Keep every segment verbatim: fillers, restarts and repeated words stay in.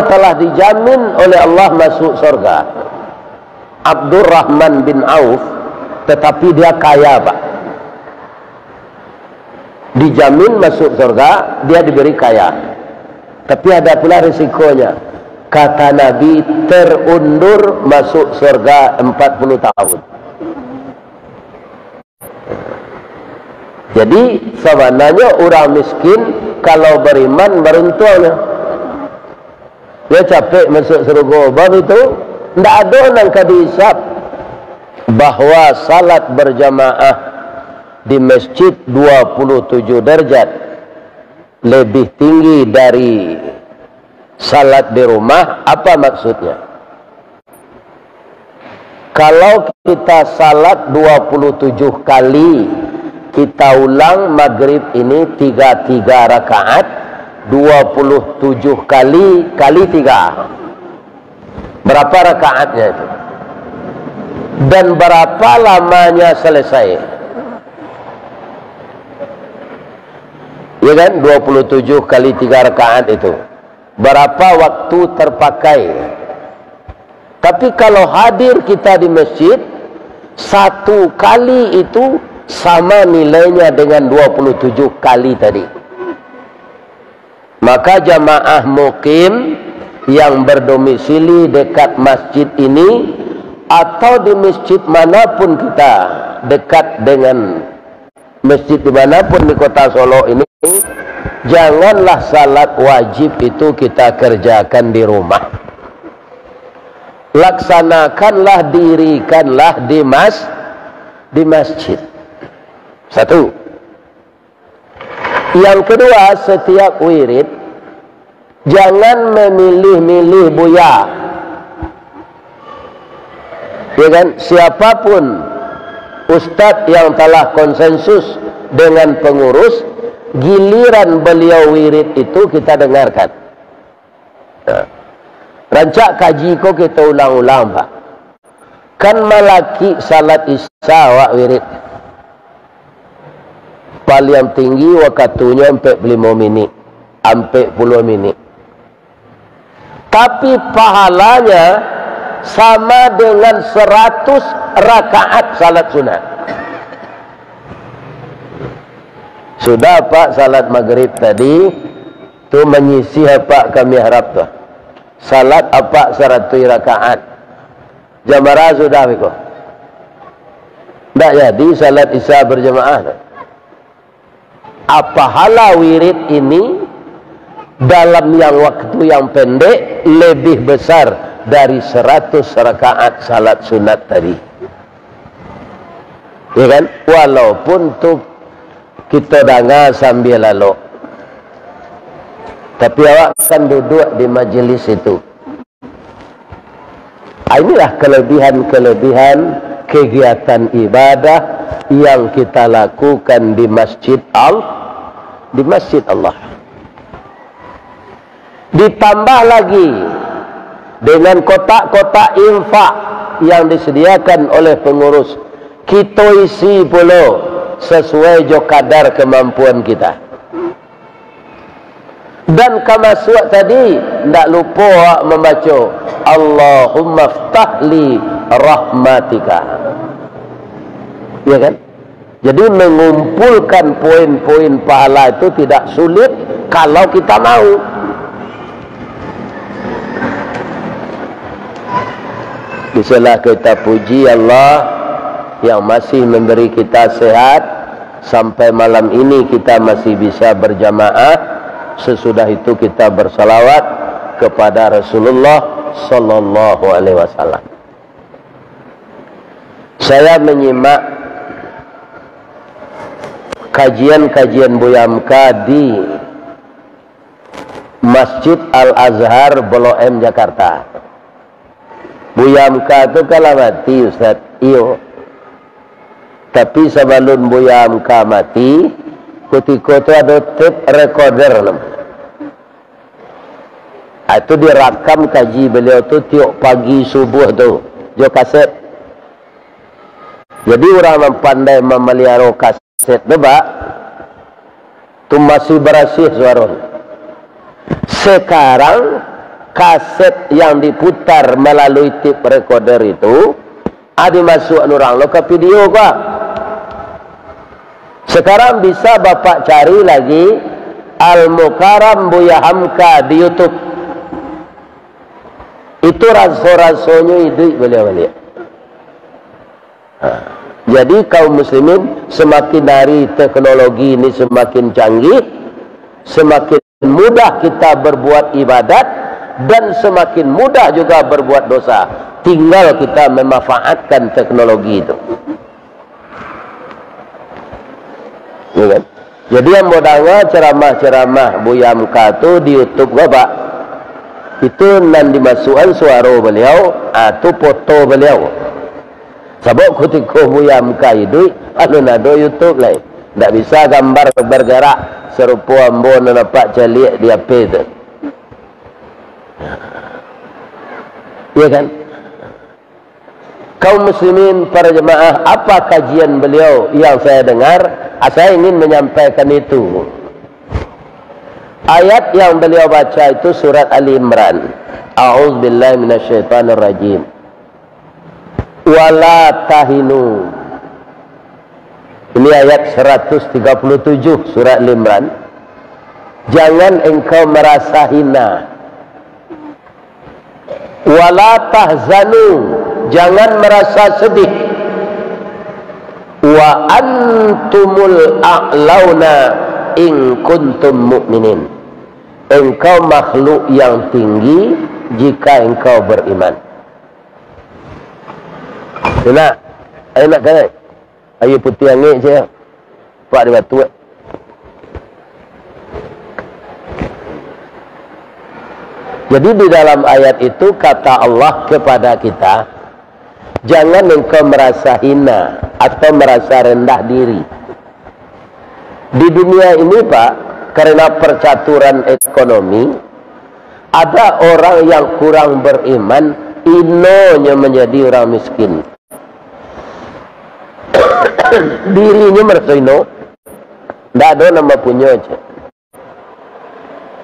telah dijamin oleh Allah masuk surga. Abdurrahman bin Auf, tetapi dia kaya, Pak. Dijamin masuk surga, dia diberi kaya. Tapi ada pula risikonya. Kata Nabi, terundur masuk surga empat puluh tahun. Jadi, sabananyo urang miskin, kalau bariman, baruntuangnyo. Yo capek masuk sarugo. Bab itu, ndak ado nan ka dihisab bahwa salat berjamaah di masjid dua puluh tujuh derajat lebih tinggi dari salat di rumah. Apa maksudnya? Kalau kita salat dua puluh tujuh kali, kita ulang magrib ini tiga-tiga rakaat, dua puluh tujuh kali, kali tiga. Berapa rakaatnya itu? Dan berapa lamanya selesai? Ya kan? Dua puluh tujuh kali tiga rakaat itu. Berapa waktu terpakai? Tapi kalau hadir kita di masjid, satu kali itu sama nilainya dengan dua puluh tujuh kali tadi. Maka jamaah mukim yang berdomisili dekat masjid ini, atau di masjid manapun kita dekat dengan masjid di manapun di kota Solok ini, janganlah salat wajib itu kita kerjakan di rumah. Laksanakanlah, dirikanlah di mas-, di masjid. Satu. Yang kedua, setiap wirid, jangan memilih-milih buya. Ya kan? Siapapun ustadz yang telah konsensus dengan pengurus, giliran beliau wirid itu kita dengarkan. Nah, rancak kaji ko kita ulang-ulang, Pak. Kan malaki salat Isya awak wirid. Paliang tinggi wakatunyo ampek puluah limo minik, ampek puluah minik. Tapi pahalanya sama dengan seratus rakaat salat sunat. Sudah, Pak, salat magrib tadi, tu manyisih apak ka mihrab tu. Salat apak saratuih rakaat. Jam bara sudah biko? Ndak jadi salat Isya berjamaah tu. Pahala wirid ini dalam yang waktu yang pendek lebih besar dari seratus rakaat salat sunat tadi. Ya kan? Walaupun tu kita dengar sambil lalok. Tapi awak kan duduk di majelis itu. Ah, inilah kelebihan-kelebihan kegiatan ibadah yang kita lakukan di Masjid Al-, di Masjid Allah. Ditambah lagi dengan kotak-kotak infak yang disediakan oleh pengurus, kita isi pulo sesuai jo kadar kemampuan kita. Dan ka masuak tadi, ndak lupo awak mambaco, "Allahumma ftah li rahmatika." Ya kan? Jadi, mengumpulkan poin-poin pahala itu tidak sulit kalau kita mau. Bisalah kita puji Allah yang masih memberi kita sehat, sampai malam ini kita masih bisa berjamaah, sesudah itu kita bersalawat kepada Rasulullah sallallahu alaihi wasallam. Saya menyimak kajian-kajian Buya Hamka di Masjid Al-Azhar, Blok M, Jakarta. Buya Hamka tu kan lah mati, Ustaz. Iyo. Tapi sabalun Buya Hamka mati, kutiko tu ado tape recorder namonyo. Ah, itu dirakam kaji beliau tu tiok pagi subuh tu, jo kaset. Jadi, urang nan pandai mamaliharo kaset tu, Pak, tu masih barasiah suaronyo. Sekarang, kaset yang diputar malalui tape recorder itu, ah, dimasuakan urang lo ka video ko. Sekarang bisa Bapak cari lagi Al-Mukarram Buya Hamka di YouTube. Itu raso-rasonyo iduik baliau baliak. Ha. Jadi, kaum muslimin, semakin hari teknologi ini semakin canggih, semakin mudah kita berbuat ibadat, dan semakin mudah juga berbuat dosa. Tinggal kita memanfaatkan teknologi itu. Ya kan? Jadi, ambo danga ceramah-ceramah Buya Hamka tu di YouTube ko, Pak. Itu nan dimasuakan suaro baliau, ah, tu foto baliau. Sabab kutiko Buya Hamka iduik, alun ado YouTube lai. Ndak bisa gambar bergerak sarupo ambo nan nampak caliak di H P tu. Iya kan? Kaum muslimin, para jemaah, apa kajian beliau yang saya dengar? Ah, saya ingin menyampaikan itu. Ayat yang beliau baca itu surat Ali Imran. A'udzubillahi minasyaitonirrajim. Wala tahinu. Ini ayat seratus tiga puluh tujuh surat Ali Imran. Jangan engkau merasa hina. Wala tahzanu, jangan merasa sedih. Wa antumul a'launa in kuntum mu'minin. Engkau makhluk yang tinggi jika engkau beriman. Enak, enak kan? Aia putiah angek sajo. Pak di batuak. Jadi, di dalam ayat itu, kata Allah kepada kita, "Jangan engkau merasa hina atau merasa rendah diri." Di dunia ini, Pak, karena percaturan ekonomi, ada orang yang kurang beriman, inonyo menjadi orang miskin. Dirinyo maraso ino, ndak ado nan bapunyo, cek.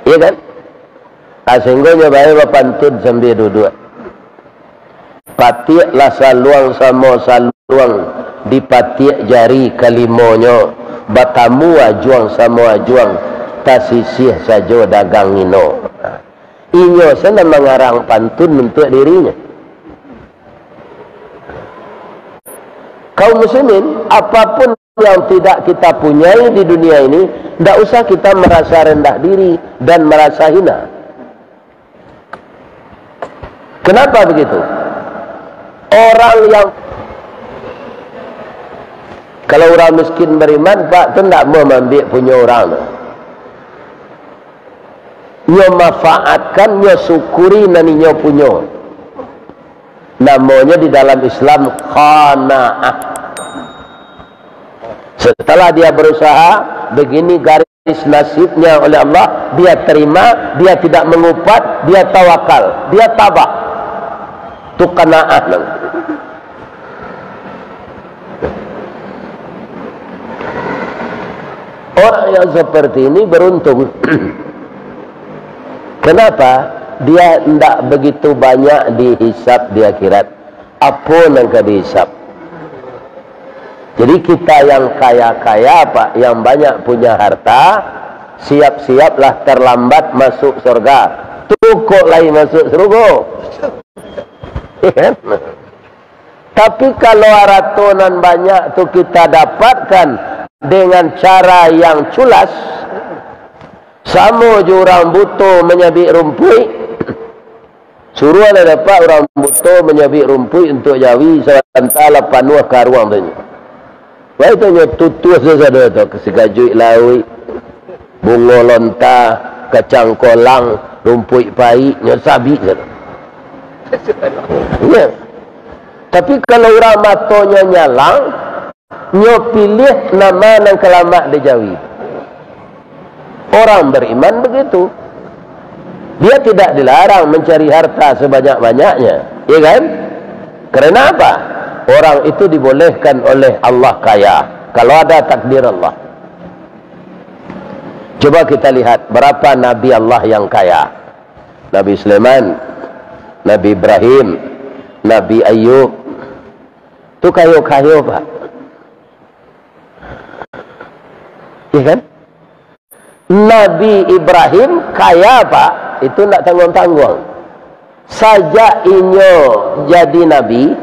Iya kan? Ah, sehinggo nyo bae bapantun sambia duduak. Patiak lah saluang samo saluang, dipatiak jari kalimonyo, batamu ajuang samo ajuang, tasisih sajo dagang ino. Inyo se nan mangarang pantun untuak dirinyo. Kaum muslimin, apapun yang tidak kita punyai di dunia ini, ndak usah kita merasa rendah diri dan merasa hina. Kenapa begitu? Orang yang, kalau urang miskin beriman, Pak, tu ndak mau maambiak punyo urang tu. Nyo manfaatkan, nyo syukuri nan inyo punyo. Namonyo di dalam Islam qanaah. Setelah dia berusaha, begini garis nasibnya oleh Allah, dia terima, dia tidak mengupat, dia tawakal, dia tabah. Tu qanaah namanya. Orang yang seperti ini beruntung. Kenapa? Dia ndak begitu banyak dihisab di akhirat. Apo nan ka dihisab? Jadi, kita yang kaya-kaya, Pak, yang banyak punya harta, siap-siaplah terlambat masuk surga. Tu kok lai masuk surga. Iya kan? Tapi, kalau arato nan banyak tu kita dapatkan dengan cara yang culas, samo jo urang buto manyabik rumpuik, suruahlah dapek urang buto manyabik rumpuik untuak jawi, sabanta lah panuah karuang tu. Baik tu nyo tutuah sasado tu, sikajuik lauik, bungo lonta, kacang kolang, rumpuik paik, nyo sabik sado. Ya. Tapi kalau urang matonyo nyalang, nyo piliah nan ma nan ka lamak dijawi. Orang beriman begitu. Dia tidak dilarang mencari harta sebanyak-banyaknya, ya kan? Karena apa? Orang itu dibolehkan oleh Allah kaya, kalau ada takdir Allah. Coba kita lihat berapa nabi Allah yang kaya. Nabi Sulaiman, Nabi Ibrahim, Nabi Ayub. Tu kayo-kayo, Pak. Iya kan? Nabi Ibrahim kaya, Pak. Itu ndak tangguang-tangguang. Sajak inyo jadi nabi,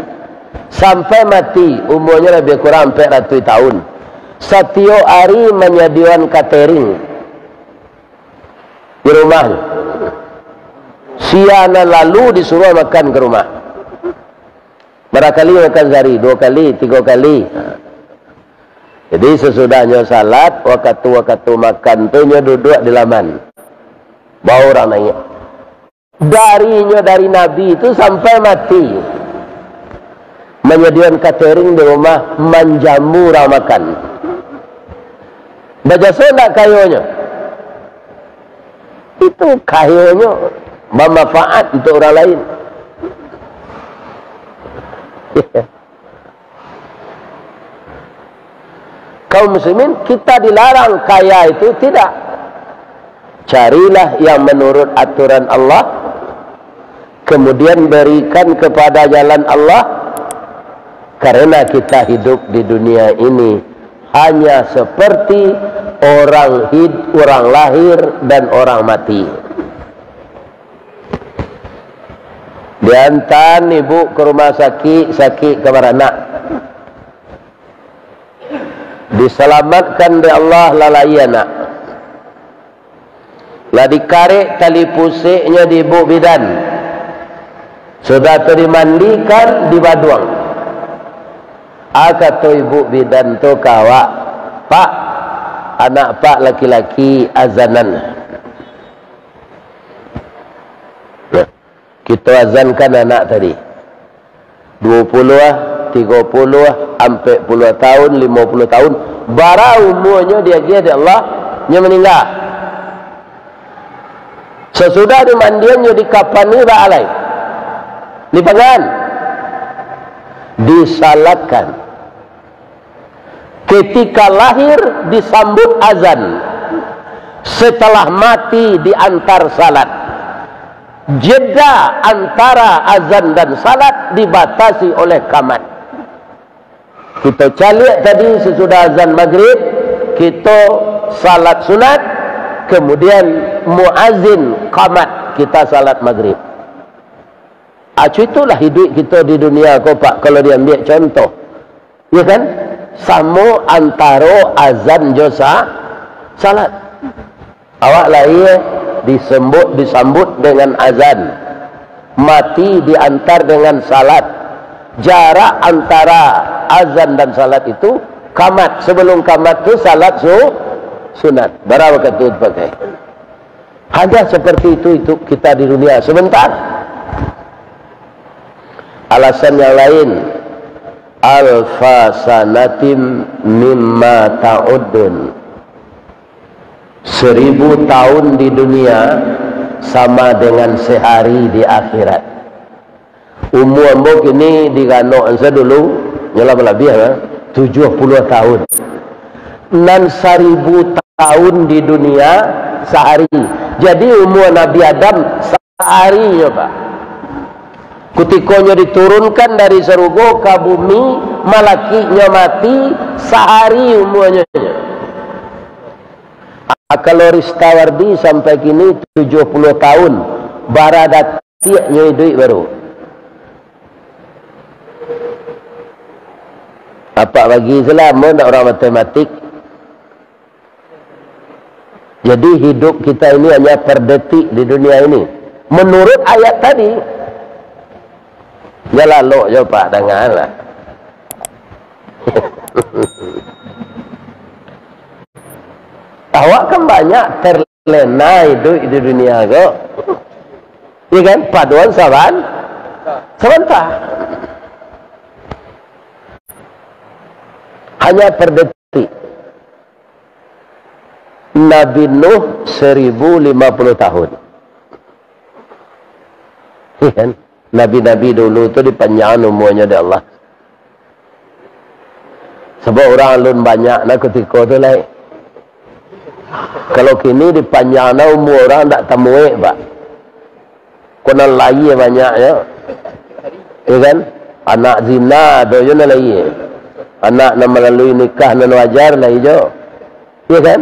sampai mati, umuanyo labiah kurang ampek ratuih tahun. Satiok ari manyadiakan katering di rumahnyo. Sia nan lalu disuruah makan ka rumah. Bara kali makan sahari? Duo kali, tigo kali. Jadi, sasudahnyo salat, wakatu-wakatu makan tu, inyo duduak di laman. Baru urang naiak. Dari inyo dari nabi tu sampai mati, manyadiakan katering di rumah, manjamu urang makan. Bajaso ndak kayonyo? Itu kayonyo, bamanfaat untuk urang lain. Kaum muslimin, kita dilarang kaya itu tidak. Carilah yang menurut aturan Allah, kemudian berikan kepada jalan Allah, karena kita hidup di dunia ini hanya seperti orang hid-, orang lahir dan orang mati. Diantan ibu ka rumah sakik, sakik ka baranak. Disalamatkan dek Allah, lah lahia anak. Lah dikarek tali puseknyo di ibu bidan. Sudah tu dimandikan, dibaduang. A, kato ibu bidan tu ka awak, "Pak, anak Pak laki-laki azanan." Nah, kito azankan anak tadi. Duo puluah, tigo puluah, ampek puluah tahun, limo puluah tahun. Bara umuanyo diagiah dek Allah, nyo maningga. Sasudah dimandian, nyo dikapani, baa lai? Dipangan. Disalatkan. Ketika lahir disambut azan, setelah mati diantar salat. Jeda antara azan dan salat dibatasi oleh qamat. Kito caliak tadi, sesudah azan magrib, kito salat sunat, kemudian muazin qamat, kita salat magrib. Acu, itulah hiduik kito di dunia ko, Pak, kalau diambiak contoh. Ya kan? Samo antaro azan jo sa-, salat. Awak lahia disambut, disambut dengan azan. Mati diantar dengan salat. Jarak antara azan dan salat itu qamat. Sebelum qamat tu salat su-, sunat. Bara wakatu tu pakai? Hanya seperti itu, itu kita di dunia sebentar. Alasan yang lain, "Alfa sanatim mimma ta'uddun." Seribu tahun di dunia sama dengan sehari di akhirat. Umua ambo kini diganok sa dulu, nyo lah balabiah lah, tujuah puluah tahun. Nan saribu tahun di dunia sahari. Jadi, umua Nabi Adam saharinyo, Pak. Kutikonyo diturunkan dari sarugo ka bumi, malakiknyo mati, sahari umuanyo. Ah, kalau Ristawardi sampai kini tujuah puluah tahun, bara datiak nyo iduik baru. Apak bagi salah, amun ndak urang matematik. Jadi, hidup kita ini hanya per detik di dunia ini. Menurut ayat tadi, ya lalok jo, Pak, dangalah. Awak kan banyak terlena hidup di dunia ko. Iya kan? Paduan saban-, sabanta. Hanya per detik. Nabi Nuh seribu lima puluh tahun. Iya kan? Nabi-nabi dulu tu dipanjangkan umuanyo dek Allah. Sabab urang alun banyak na kutiko tu lai. Kalau kini dipanjang na umua urang ndak tamuek, Pak. nan lahia banyaknyo. Iyo kan? Anak zina ado jo nan lahia. Anak nan malalui nikah nan wajar lahia jo. Iyo kan?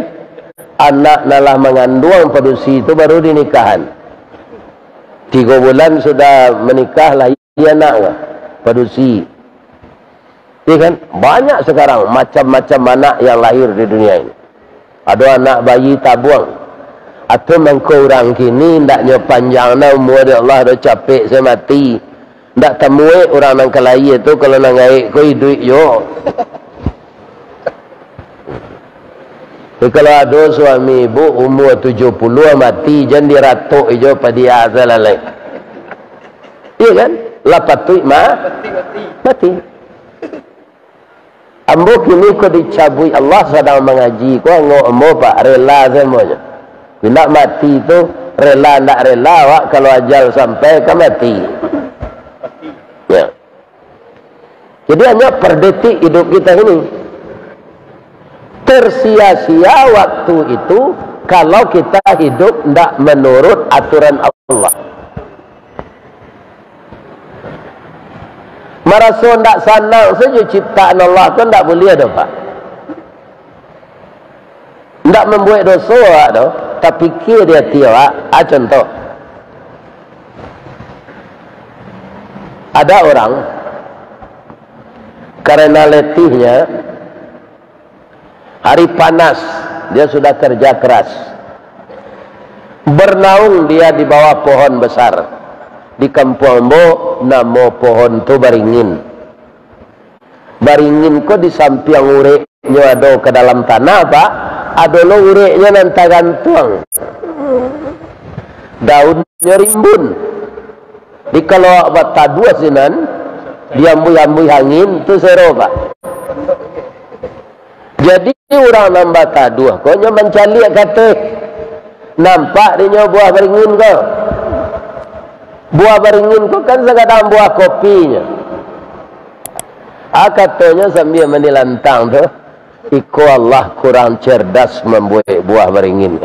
Anak nan lah manganduang padusi tu baru dinikahan. Tigo bulan sudah manikah, lahia anak ko, padusi. Iyo kan? Banyak sekarang macam-macam anak yang lahir di dunia ini. Ado anak bayi tabuang. Atau mangko urang kini ndaknyo panjang na umua dek Allah, ado capek se mati. Ndak tamuek urang nan ka lahia tu, kalau nan gaek ko iduik juo. Jadi kalau ado suami ibu umua tujuah puluah mati, jan diratok ijo padia salalai. Iyo kan? Lah patuik ma-, mati. Ambo kini ko dicabuik Allah sadang mangaji ko, angok ambo, Pak, rela samonyo. Indak mati tu, rela ndak rela, awak kalau ajal sampai ka mati. Ya. Jadi hanya per detik hidup kita ini. Tersia-sia waktu itu kalau kita hidup ndak menurut aturan Allah. Maraso ndak sanang sajo ciptaan Allah tu, ndak buliah doh, Pak. Ndak mambuek doso awak tu, tapikia di ati awak. Ah, contoh. Ada orang, karena letihnya, hari panas, dia sudah kerja keras. Bernaung dia di bawah pohon besar. Di kampuang ambo, namo pohon tu baringin. Baringin ko di sampiang ureknyo ado ka dalam tanah, Pak. Ado lo ureknyo nan tagantuang. Daunnyo rimbun. Di kalau awak bataduah sinan, diambuih-ambuih angin, tu sero, Pak. Jadi, urang nan bataduah ko nyo mancaliak ka ateh. Nampak dinyo buah baringin ko. Buah baringin ko kan sagadang buah kopinyo. Ah, katonyo sambia manilantang tu, "Iko Allah kurang cerdas mambuek buah baringin."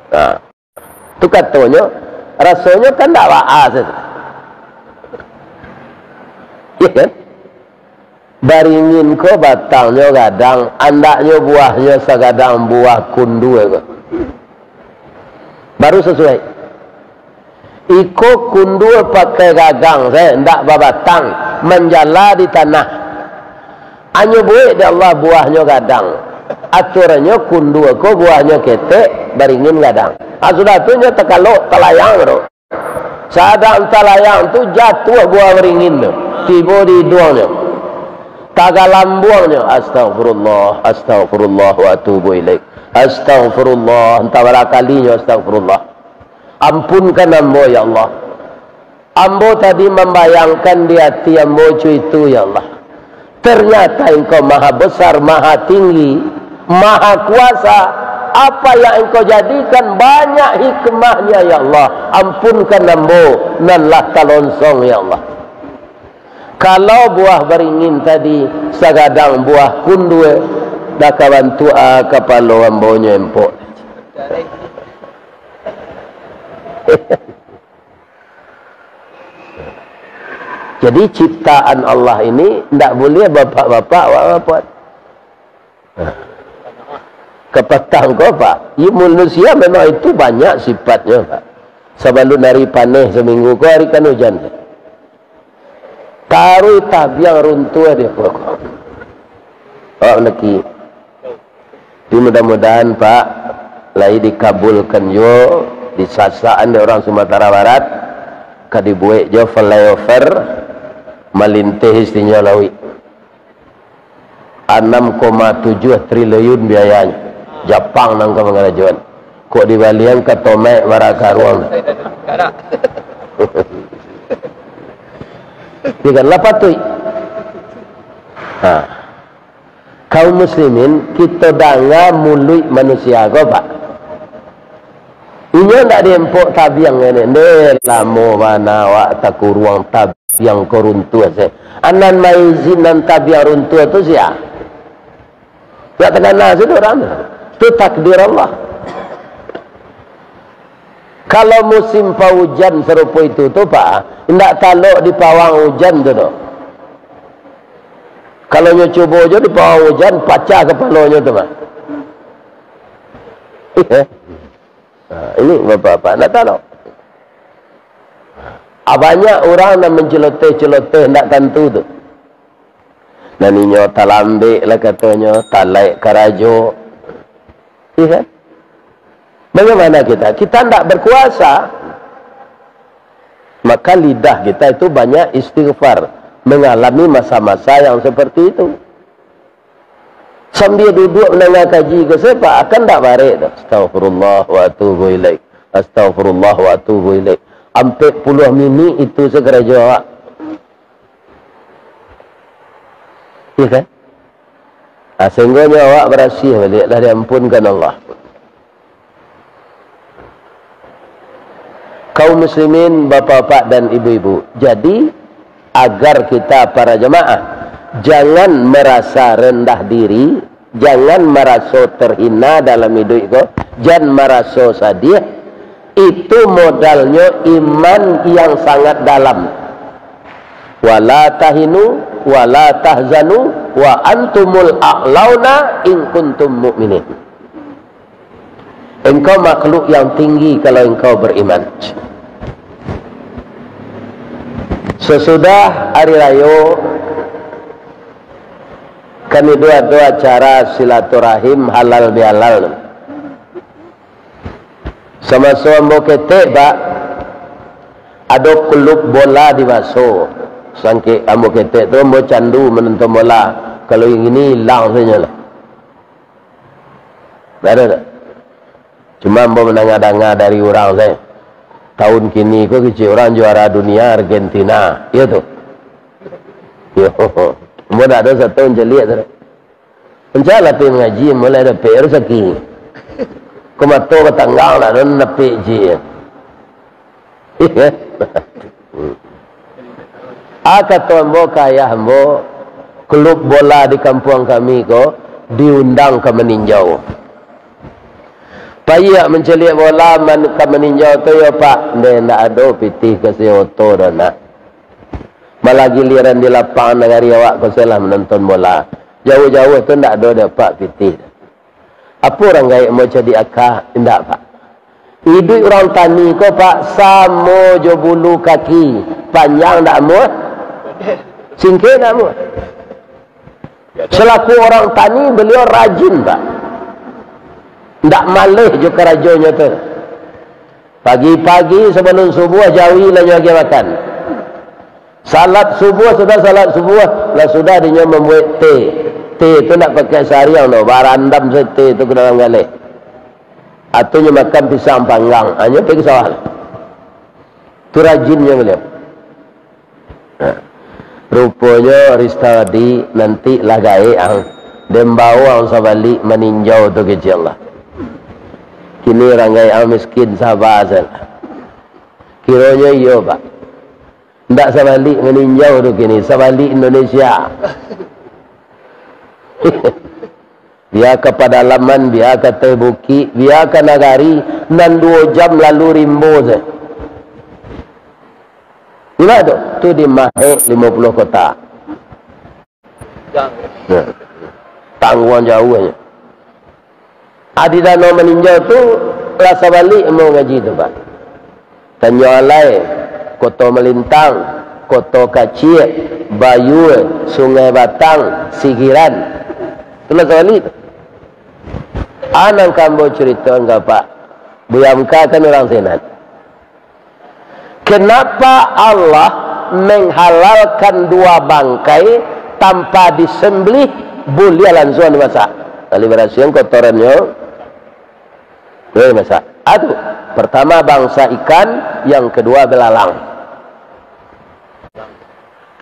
Nah. Tu katonyo, rasonyo kan ndak baa se tu. Iyo kan? Baringin ko batangnyo gadang, andaknyo buahnyo sagadang buah kundua ko. Baru sasuai. Iko kundua pakai gagang se, ndak babatang, manjala di tanah. Anyo buek dek Allah buahnyo gadang. Aturannyo kundua ko buahnyo ketek, baringin gadang. Ah, sudah tu nyo takalok, talayang tu. Sadang talayang tu jatuah buah baringin tu. Tibo di iduangnyo. Tagalambuangnyo, "Astagfirullah, astagfirullah wa atubu ilaik. Astagfirullah." Antah bara kalinyo, "Astagfirullah. Ampunkan ambo, ya Allah. Ambo tadi mambayangkan di ati ambo cuitu, ya Allah. Ternyata Engkau Maha Besar, Maha Tinggi, Maha Kuasa. Apa yang Engkau jadikan banyak hikmahnya, ya Allah. Ampunkan ambo nan lah talonsong, ya Allah." Kalau buah baringin tadi sagadang buah kundua, dah ka bantuak, ah, kapalo ambo nyo empok. Jadi, ciptaan Allah ini ndak buliah bapak-bapak awak rapat. Kapatang ko, Pak. Iyo, manusia memang itu banyak sifatnyo, Pak. Sabalun ari paneh saminggu ko, ari kan ujan. Taruih tabiang runtuah di pokok. Awak mandaki. Tapi mudah-mudahan, Pak, lai dikabulkan juo, disasakan dek urang Sumatera Barat, ka dibuek juo flyover, malinteh istinyo lauik. Anam koma tujuah triliun biayanyo. Japang nan ka mangarajoan. Kok dibalian ka Tomek bara karuang. Iyo kan, lah patuik. Ha. Kaum muslimin, kito danga muluik manusia ko, Pak. Inyo ndak diempok tabiang ini. Ndeh, lamo bana awak takuruang, tabiang ko runtuah se. Anan maizin nan tabiang runtuah tu sia? Ndak takana sudah urang tu. Tu takdir Allah. Kalau musim paujan sarupo itu tu, Pak, indak talok di pawang ujan tu doh. Kalau nyo cubo jo di pawang ujan, pacah kapalonyo tu, Pak. Nah, ini bapak-bapak, ndak talok. Ah, banyak urang nan manceloteh-celoteh ndak tantu tu. Nan inyo talambek lah katonyo, talaik karajo. Iya kan? Bagaimana kita? Kita ndak berkuasa. Maka lidah kita itu banyak istighfar, mengalami masa-masa yang seperti itu. Sambia duduak mandanga kaji ko, sia, Pak, akan ndak barek tu. Astagfirullah wa atubu ilaik. Astagfirullah wa atubu ilaik. Ampek puluah minik itu sakarajo awak. Iya kan? Ah, sehinggonyo awak barasiah baliak, lah diampunkan Allah. Kaum muslimin, bapak-bapak dan ibu-ibu, jadi, agar kita para jamaah jangan merasa rendah diri, jangan maraso terhina dalam iduik ko, jan maraso sadiah, itu modalnyo iman yang sangat dalam. "Wala tahinu, wala tahzanu, wa antumul a'launa in kuntum mu'minin." Engkau makhluk yang tinggi kalau engkau beriman. Sesudah hari rayo, kan itu ado acara silaturahim halal bihalal. Samaso ambo ketek, Pak, ado klub bola di Baso. Sangkek ambo ketek tu, ambo candu manonton bola. Kalau yang ini, ilang sajo lah. Ndak ado doh. Cuma ambo mandanga-danga dari urang sajo. Tahun kini ko kecek urang juara dunia Argentina. Iyo tu. Iyo. Ambo ndak ado sato mancaliak tu. Mancaliak lah pai mangaji, mulai dapek rasaki. Ko mato batanggang lah, ado nan dapek ciek. Ah, kato ambo ka ayah ambo, klub bola di kampuang kami ko diundang ka maninjau. Paiak mancaliak bola man-, ka maninjau tu yo, Pak? Ndeh, ndak ado pitih ka si oto doh, nak. Malah giliran di lapang nagari awak ko, salah manonton bola. Jauah-jauah tu ndak ado dapek pitih. Apo urang gaek ambo cadiak aka? Indak, Pak. Iduik urang tani ko, Pak, samo jo bulu kaki. Panjang ndak amuah, singkek ndak amuah. Selaku orang tani, beliau rajin, Pak. Ndak maleh jo karajonyo tu. Pagi-pagi sabalun subuah, jawi lah nyo agiah makan. Salat subuah, sudah salat subuah, lah sudah dinyo mambuek teh. Teh tu ndak pakai sariang doh, barandam sajo teh tu ka dalam galeh. Atau nyo makan pisang panggang, ha, nyo pai ka sawah lah. Tu rajinnyo baliau. Nah, ruponyo Rista tadi nanti lah gaek ang. Den bao ang sabalik maninjau tu kecek lah. Kini urang gaek ang miskin, saba sajo lah. Kironyo iyo, Pak. Ndak sabalik maninjau tu kini, sabalik Indonesia. Bia ka padalaman, bia ka ateh bukik, bia ka nagari nan duo jam lalu rimbo se. Itulah tu, tu di Mahek Limo Puluah Kota. Nah, tangguang jauahnyo. Adi Danau Maninjau tu, lah sabalik ambo ngaji tu, Pak. Tanjuang Alai, Koto Malintang, Koto Kaciak, Bayua, Sungai Batang, Sigiran. Tu lah sabalik tu. A nan ka ambo caritoan ka Pak, Buya Hamka kan urang sinan. Kenapa Allah menghalalkan dua bangkai tanpa disembelih, buliah lansuang dimasak? Kali barasiahan kotorannyo, buliah dimasak. Ado, pertama bangsa ikan, yang kedua belalang.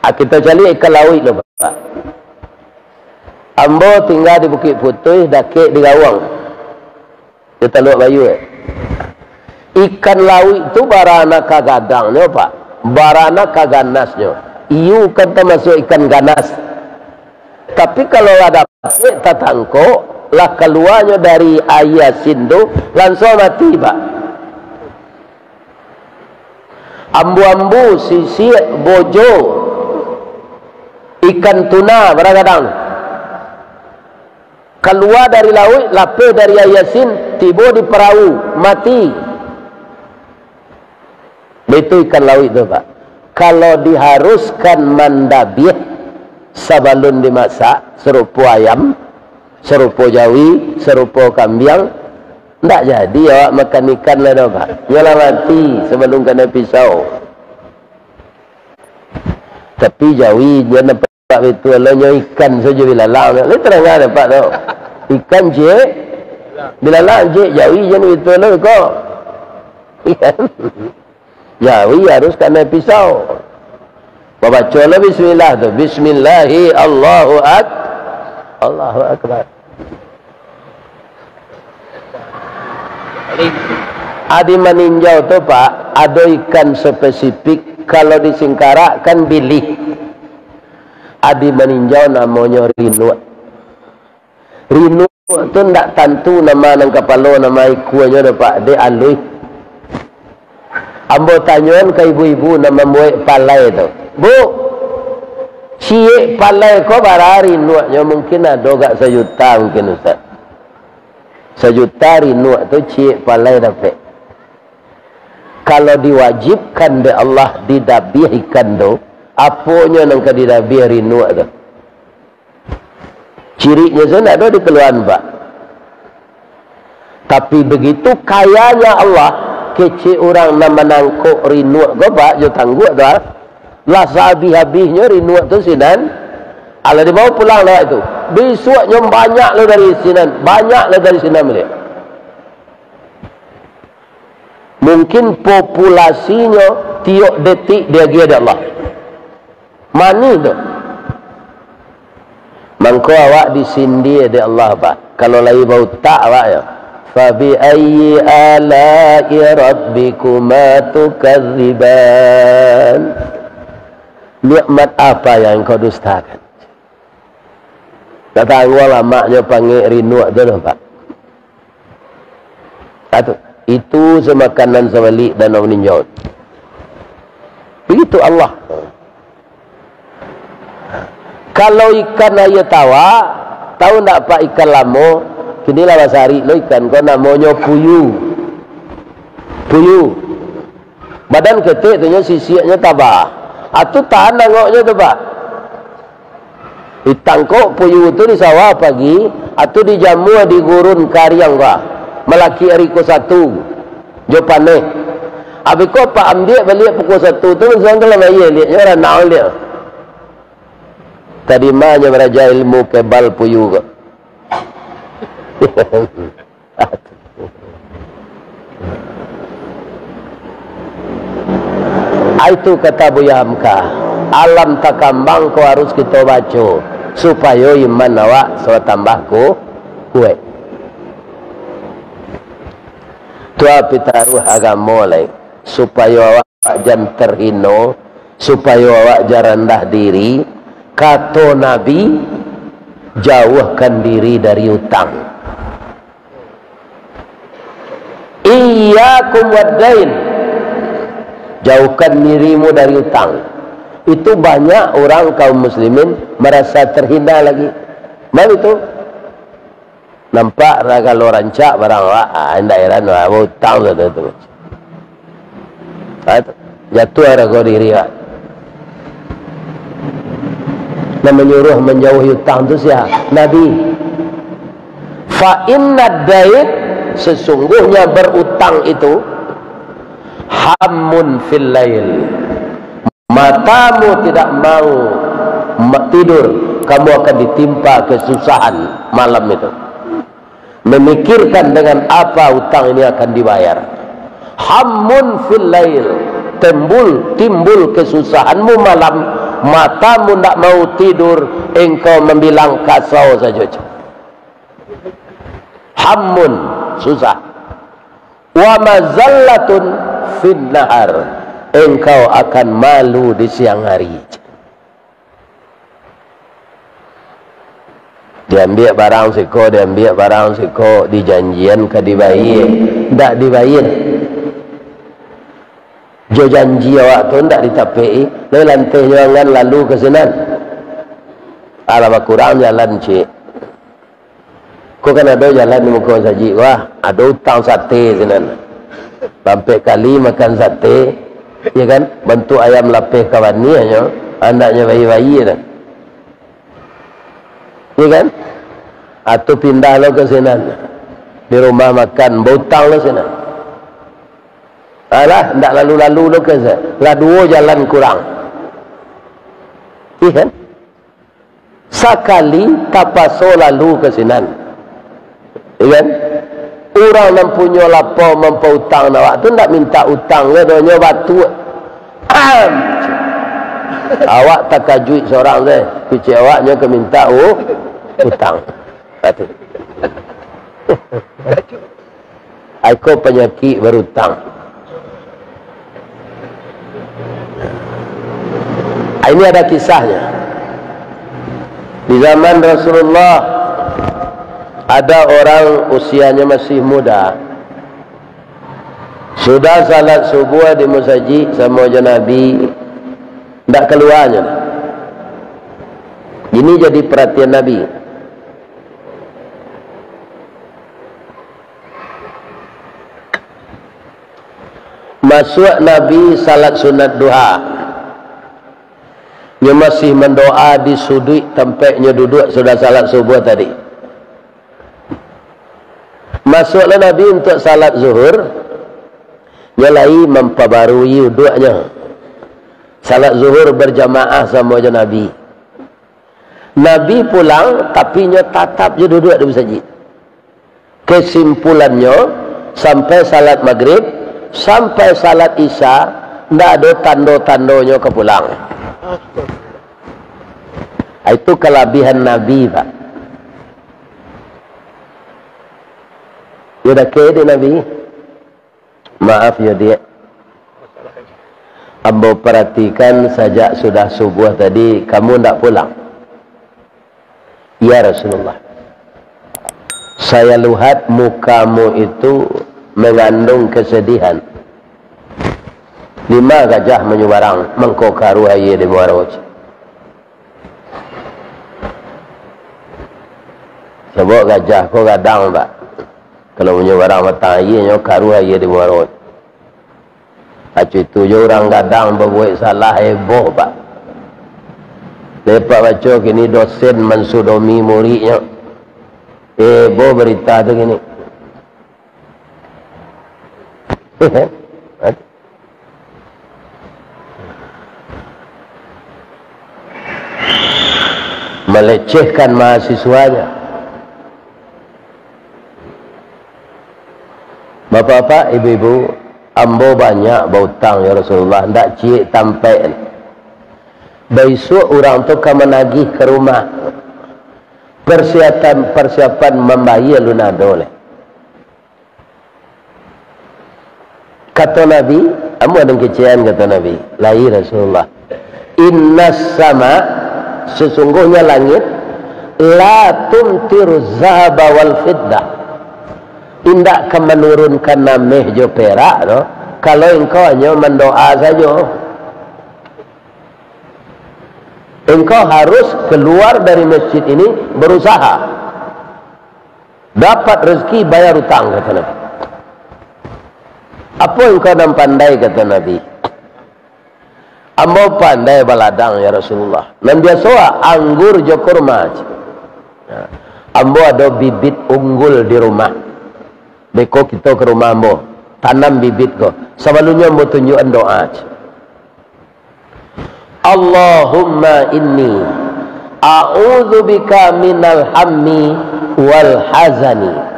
Ah, kita cari ikan lauik dulu, Pak. Ambo tingga di Bukik Putuih, dakek di Gawang. Di Taluak Bayu, eh. Ikan lauik tu barana ka gadangnyo, Pak. Barana ka ganasnyo. Hiu kan tamasuak ikan ganas. Tapi kalau lah dapek tatangkok, lah kaluanyo dari aia asin tu, lansuang mati, Pak. Ambu-ambu, sisiak, bojo, ikan tuna, bara gadang. Kalua dari lauik, lapeh dari aia sin, tibo di parau, mati. Baitu ikan lauik tu, Pak. Kalau diharuskan mandabiah sabalun dimasak, sarupo ayam, sarupo jawi, sarupo kambiang, ndak jadi awak makan ikan lah doh, Pak. Nyo lah mati sabalun kanai pisau. Tapi jawi jan nampak baitu, alah nyo ikan sajo bilalang. Lai tarang dapek tu. Ikan ciek, bilalang ciek, jawi jan baitu lo ko. Ikan. Jawi harus kanai pisau. Babaco lah bismillah tu. Bismillahi Allahu Ak-, Allahu Akbar. Adi maninjau tu, Pak, ado ikan spesifik, kalau di Singkarak kan bilih. Adi maninjau namonyo rinuak. Rinuak tu ndak tantu nama nan kapalo, nama ikuanyo doh, Pak, dek aluih. Ambo tanyoan ka ibu-ibu nan mambuek palai tu. "Bu, ciek palai ko bara rinuaknyo?" Mungkin ado gak sajuta mungkin, Ustaz. Sajuta rinuak tu ciek palai dapek. Kalau diwajibkan dek Allah didabiah ikan tu, aponyo nan ka didabiah rinuak tu? Ciriknyo sajo ndak ado dikaluaan, Pak. Tapi begitu kayanya Allah, kecek urang nan manangkok rinuak ko, Pak, jo tangguak tu, ah. Lah sahabih-habihnyo rinuak tu sinan, alah dibawa pulang lah itu. Bisuaknyo banyak lo dari sinan, banyak lo dari sinan baliak. Mungkin populasinyo tiok detik diagiah dek Allah. Manih tu. Mangko awak disindia dek Allah, Pak. Kalau lai bautak awak, yo. "Fabi ayyi ala'i rabbikuma tukadziban?" Nikmat apa yang engkau dustakan? Datang awak lamaknyo pangek rinuak tu, nampak? Atu, itu samakanan sabalik danau ninjau. Begitu Allah. Kalau ikan aia tawak, tahu ndak, Pak, ikan lamo? Kini lah basarik lo ikan ko, namonyo puyu. Puyu. Badan ketek tu nyo, sisiaknyo tabah. Atu tahan angoknyo tu, Pak. Ditangkok puyu tu di sawah pagi, atu dijamua di gurun kariang ko, malakik ari ko satu, jo paneh. Abih ko, Pak, ambiak baliak pukua satu tu, langsung ka dalam aia liaknyo, ranau liak. Tadi ma nyo baraja ilmu kebal puyu ko. Itu kata Buya Hamka, alam takambang ko harus kito baco, supayo iman awak batambah ku-, kuaik. Tu pitaruah agamo lai, supayo awak jan terhino, supayo awak jan randah diri. Kato Nabi, "Jauahkan diri dari utang." "Iyyakum waddain." Jauhkan dirimu dari utang. Itu banyak orang kaum muslimin merasa terhina lagi. Baitu. Nampak lah kalau rancak barang awak, ah, indak heran lah, bautang tu, tu, tu. Ah, tu. Jatuah harga diri awak. Nan manyuruah manjauhi utang tu sia? Nabi. "Fa innad dain," sesungguhnya berutang itu, "hammun fil lail." Matamu tidak mau ma-, tidur, kamu akan ditimpa kesusahan malam itu. Memikirkan dengan apa utang ini akan dibayar. Hammun fil lail, timbul, timbul kesusahanmu malam, matamu ndak mau tidur, engkau mambilang kasau sajo. Hammun, susah. Wa mazallatun fin nahar, engkau akan malu di siang hari. Diambiak barang siko, diambiak barang siko, dijanjian ka dibayia, ndak dibayia. Jo janji awak tu ndak ditapek-i, lai lantehnyo angan lalu ka sinan. Alah, bakurang jalan ciek. Ko kan ado jalan di muko masajik, wah, ado utang sate sinan. Ampek kali makan sate, ya kan? Bantuak ayam lapeh ka baniahnyo, andaknyo bayi-bayi tu. Ya kan? Atau pindah lo ka sinan. Di rumah makan, bautang lo sinan. Alah, ndak lalu-lalu lo ka sinan. Lah duo jalan kurang. Iya kan? Sakali tapaso lalu ka sinan. Iya kan? Urang nan punyo lapau mampautang awak tu ndak minta utang, nyo donyo batuak. Am! Awak takajuik sorang tu, kecek awak nyo ka minta u-, utang. Atu. Ai ko panyakik barutang. Ah, ini ada kisahnya. Di zaman Rasulullah, ada orang usianya masih muda. Sudah salat subuh di masajik samo jo Nabi, ndak kaluanyo. Ini jadi perhatian Nabi. Masuak Nabi salat sunat duha. Nyo masih mandoa di suduik tampek nyo duduak sudah salat subuh tadi. Masuaklah Nabi untuak salat zuhur, nyo lai mampabarui uduaknyo. Salat zuhur berjamaah samo jo Nabi. Nabi pulang, tapi nyo tatap jo duduak di masajik. Kesimpulannyo, sampai salat magrib, sampai salat isya, ndak ado tando-tandonyo ka pulang. Itu kalabihan Nabi, Pak. Yo dakek dek Nabi. Maaf yo, Diak. Ambo paratikan sajak sudah subuh tadi, kamu ndak pulang. Ya Rasulullah, saya lihat mukamu itu mengandung kesedihan. Dima gajah manyubarang, mangko karuah aia di muaro. Sabab gajah ko gadang, Pak. Kalau manyubarang batang aia, nyo karuah aia di muaro. Acu itu jo urang gadang babuek salah, heboh, Pak. Lepak baco kini dosen mansudomi muridnyo. Heboh berita tu kini. Melecehkan mahasiswanya. Bapak-bapak, ibu-ibu, ambo banyak bautang, ya Rasulullah, ndak ciek tampek. Baisuak urang tu ka managih ka rumah. Persiapan, persiapan mambayia alun ado lai. Kato Nabi, "Amuah nan kecekan," kato Nabi. "Lai, Rasulullah. Innas sama, sesungguhnya langit, la tumtiru zahaba wal fiddah. Indak ka manurunkan ameh jo perak tu, kalau engkau hanyo mandoa sajo. Engkau harus keluar dari masjid ini berusaha." Dapat rezeki, bayar utang, kato Nabi. Apo engkau nan pandai, kato Nabi. Ambo pandai baladang, ya Rasulullah. Nan biaso, anggur jo kurma. Nah, ambo ado bibit unggul di rumah. Beko kito ka rumah ambo, tanam bibit ko. Sabalumnyo ambo tunjuakan doa. Allahumma inni a'udzubika minal hammi wal hazani.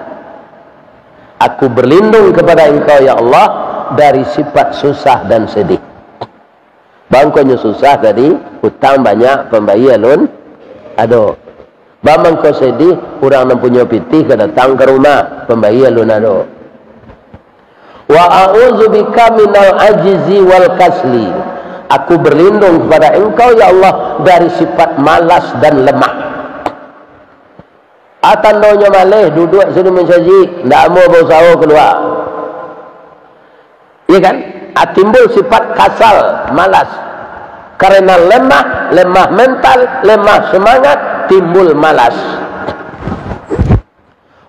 Aku berlindung kepada Engkau, ya Allah, dari sifat susah dan sedih. Bangkonyo susah tadi, utang banyak, pambayia alun ado. Bamangko sedih, urang nan punyo pitih ka datang ka rumah, pambayia alun ado. Wa a'udzubika minal ajzi wal kasli. Aku berlindung kepada Engkau, ya Allah, dari sifat malas dan lemah. Ah, tandonyo maleh, duduak sinan mansajik, ndak amuah bausaho kalua. Iya kan? Ah, timbul sifat kasal, malas. Karena lemah, lemah mental, lemah semangat, timbul malas.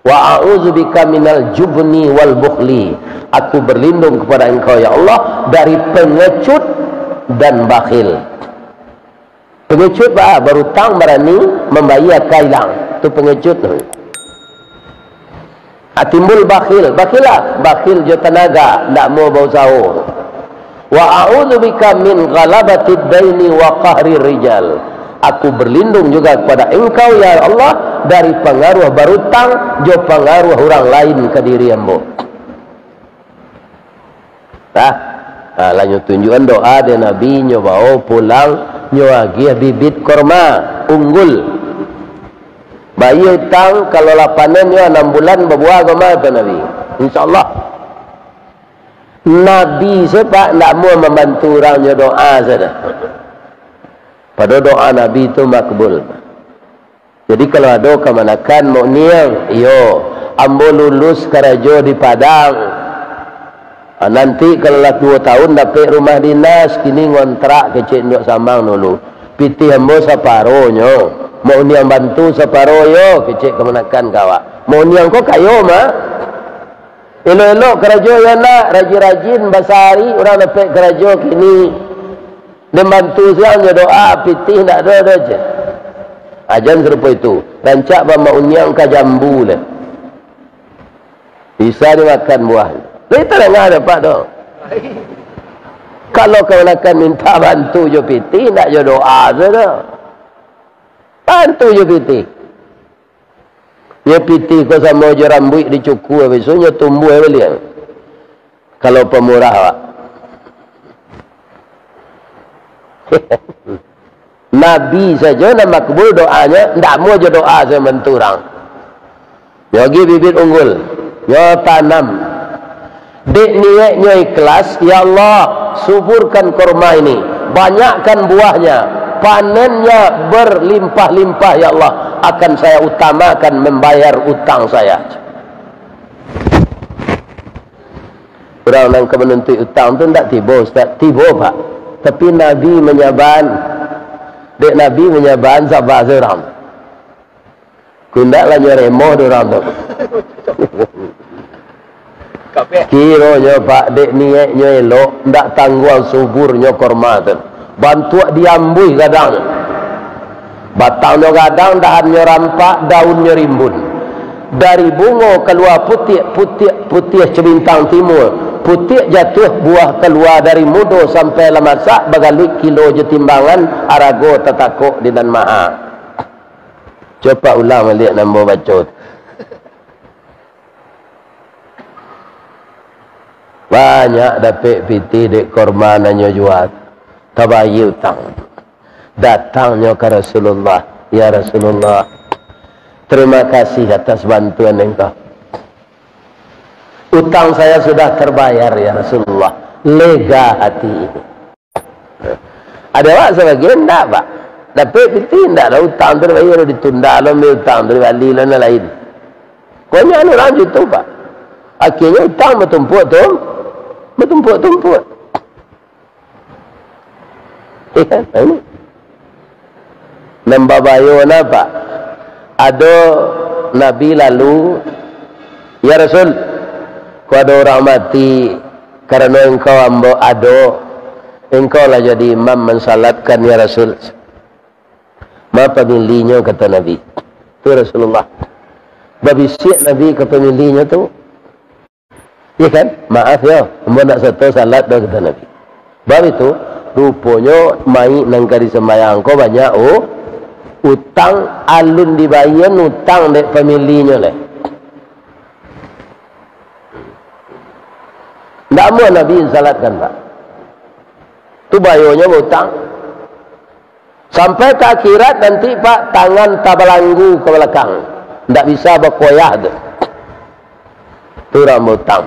"Wa a'udzubika minal jubni wal bukhli." Aku berlindung kepada Engkau, ya Allah, dari pengecut dan bakhil. Pengecut ba, barutang barani, mambayia ka ilang. Tu pengecut. Ah, timbul bakhil. Bakhil lah. Bakhil jo tanaga, ndak mau bausaho. "Wa a'udzubika min ghalabatid daini wa qahrir rijal." Aku berlindung juga kepada Engkau, ya Allah, dari pangaruah barutang jo pangaruah urang lain ka diri ambo. Tah, ha, lah nyo tunjuakan doa dek Nabi, nyo bao pulang, nyo agiah bibit korma unggul. Bayia utang, kalau lah panen nyo anam bulan babuah korma, kata Nabi. Insya Allah. Nabi se, Pak, ndak amuah mambantu urang nyo doa sajo. Pado doa Nabi tu makbul. Jadi, kalau ado kamanakan, Mak Uniang, iyo, ambo lulus karajo di Padang. Ah, nanti kalau lah duo tahun dapek rumah dinas, kini ngontrak kecek Nduak Samang dulu. Pitih ambo saparonyo, Mak Uniang bantu saparo yo, kecek kamanakan ka awak. Mak Uniang ko kayo, Mak. Elok-elok karajo yo nak, rajin-rajin, basari urang dapek karajo kini. Den bantu siang jo doa, pitih ndak ado doh, ceh. Ajan sarupo itu. Rancak ba Mak Uniang ka jambu leh. Bisa dimakan buah. Lai tadanga dek Apak tu. Kalau kamanakan minta bantu jo pitih, ndak jo doa sajo. Bantu jo pitih. Yo pitih ko samo jo rambuik dicukur, bisuaknyo tumbuah baliak. Kalau pamurah awak. Nabi sajo nan makbul doanyo, ndak amuah jo doa sajo bantu urang. Nyo agiah bibit unggul, nyo tanam. Dek niaiknyo ikhlas, "Ya Allah, suburkan korma ini, banyakkan buahnya, panennya berlimpah-limpah, ya Allah, akan saya utamakan membayar utang saya." Urang nan ka manuntuik utang tu ndak tibo, Ustaz? Tibo, Pak. Tapi Nabi manyabaan. Dek Nabi manyabaan, saba se urang. Kok indak lah nyo remoh dek urang tu. Kironyo, Pak, dek niaiknyo elok, ndak tangguang suburnyo korma tu. Bantuak diambuih gadang tu. Batangnyo gadang, dahannyo rampak, daunnyo rimbun. Dari bungo kalua putiak, putiak, putiak cebintang timur, putiak jatuah, buah kalua dari mudo sampai lah masak, bagaluik kilo jo timbangan, arago tatakok di nan maha. Cubo ulang baliak nan ambo baco tu. Banyak dapek pitih dek korma nan nyo jua, tabayia utang. Datangnyo ka Rasulullah, "Ya Rasulullah, terima kasih atas bantuan Engkau. Utang saya sudah terbayar, ya Rasulullah. Lega hati ini." Ado awak sabagian ndak, Pak. Dapek pitih ndak lah, utang tu dibayia, ditunda lo, ambil utang tu dibali lo, nan lain. Banyak urang gitu, Pak. Akhirnyo utang batumpuak tu, batumpuak-tumpuak. Iyo kan? Nah, ini. Nan babayo napa? Ado Nabi lalu, "Ya Rasul, ko ado urang mati, karano Engkau ambo ado, Engkau lah jadi imam mansalatkan, ya Rasul." "Ma pamilinyo?" kata Nabi. Tu Rasulullah. Babisiak Nabi ka pamilinyo tu. Iyo kan? "Maaf yo, ambo ndak sato salat doh," kata Nabi. Bab itu, ruponyo mayik nan ka disambayang ko banyak u-, utang, alun dibayia utang dek pamilinyo lai. Ndak amuah Nabi salatkan, Pak. Tu bayonyo bautang. Sampai ka akhirat nanti, Pak, tangan tabalanggu ka balakang. Ndak bisa bakoyah tu. Tu urang bautang.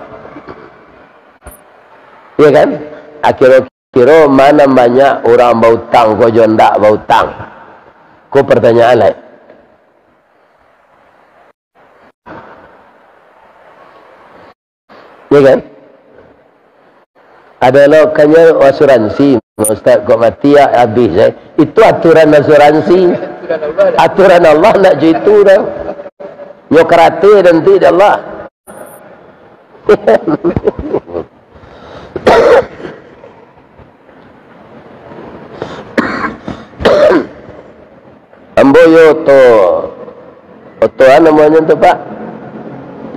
Iyo kan? Akiro-kiro ma nan banyak urang bautang ko jo ndak bautang? Ko pertanyaan lai. Iyo kan? Ado lo kanyo asuransi, Ustaz, kok mati ya habis, eh. Itu aturan asuransi. Aturan Allah ndak jo itu doh. Nyo karate nanti di Allah. Ambo yo oto, oto a namonyo tu, Pak?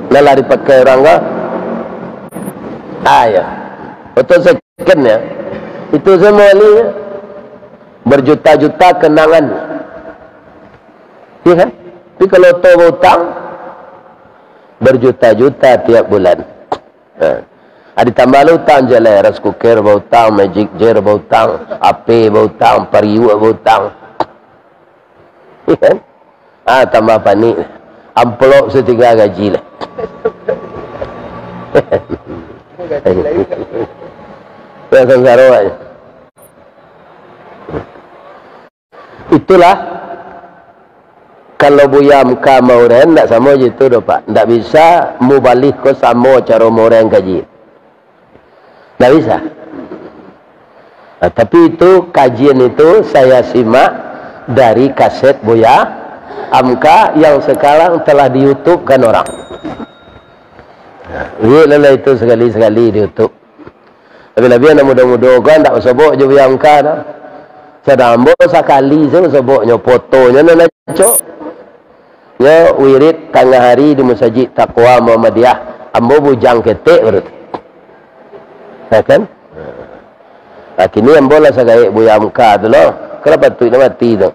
Nan lah dipakai urang ko? Ah, yo. Oto second yo. Itu sajo moli yo. Berjuta-juta kenangan. Iya kan? Tapi kalau oto bautang, berjuta-juta tiap bulan. Ha. Ah, ditambah lah utang je lah, rice cooker bautang, Magic Jar bautang, H P bautang, pariuak bautang. Iya kan? Ah, tambah panik. Amplop satingga gaji lah. Ya, sansaro aja. Itulah, kalau Buya Hamka maurehan, ndak samo jo itu doh, Pak. Ndak bisa mubalih ko samo caro maurehan kaji. Ndak bisa. Nah, tapi itu kajian itu saya simak dari kaset Buya Hamka yang sekarang telah di-YouTube-kan orang. Nah, lihatlah itu sekali-sekali di YouTube. Labiah-labiah anak mudo-mudo ko ndak basobok jo Buya Hamka tu. Sadang ambo sakali sajo basoboknyo, fotonyo nan acok. Nyo wirid tangah hari di Masajik Taqwa Muhammadiyah. Ambo bujang ketek baru tu. Ya kan? Nah, kini ambo lah sagaek Buya Hamka tu lo. Kalau patuik nak mati tu.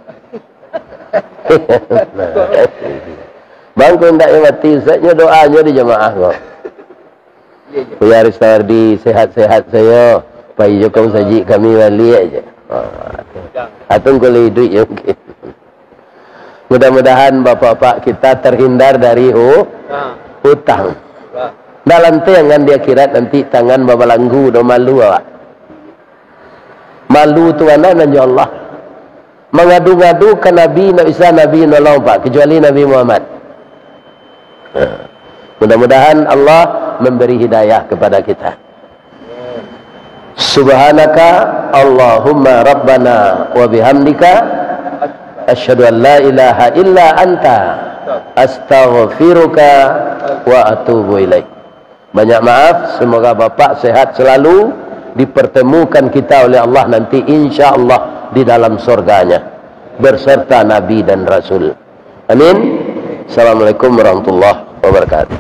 Bang, kok ndak yo mati, Ustaz, nyo doanyo di jamaah ko. Buya Ristawardi, sehat-sehat sajo. Pai jo ka masajik kami baliak je. Ha. Atau engkau lah iduik je mungkin. Mudah-mudahan bapak-bapak kita terhindar dari hu-, hutang. Ndak lantiangan di akhirat nanti tangan babalanggu, dah malu awak. Malu tu anak nan jo Allah. Mangadu-ngadu ka Nabi, ndak bisa Nabi nolong, Pak, kecuali Nabi Muhammad. Nah, mudah-mudahan Allah memberi hidayah kepada kita. Subhanaka Allahumma Rabbana wa bihamdika, asyhadu an la ilaha illa anta, astaghfiruka wa atubu ilaik. Banyak maaf, semoga Bapak sehat selalu, dipertemukan kita oleh Allah nanti, insya Allah, di dalam surganya, berserta Nabi dan Rasul. Amin. Assalamualaikum warahmatullahi wabarakatuh.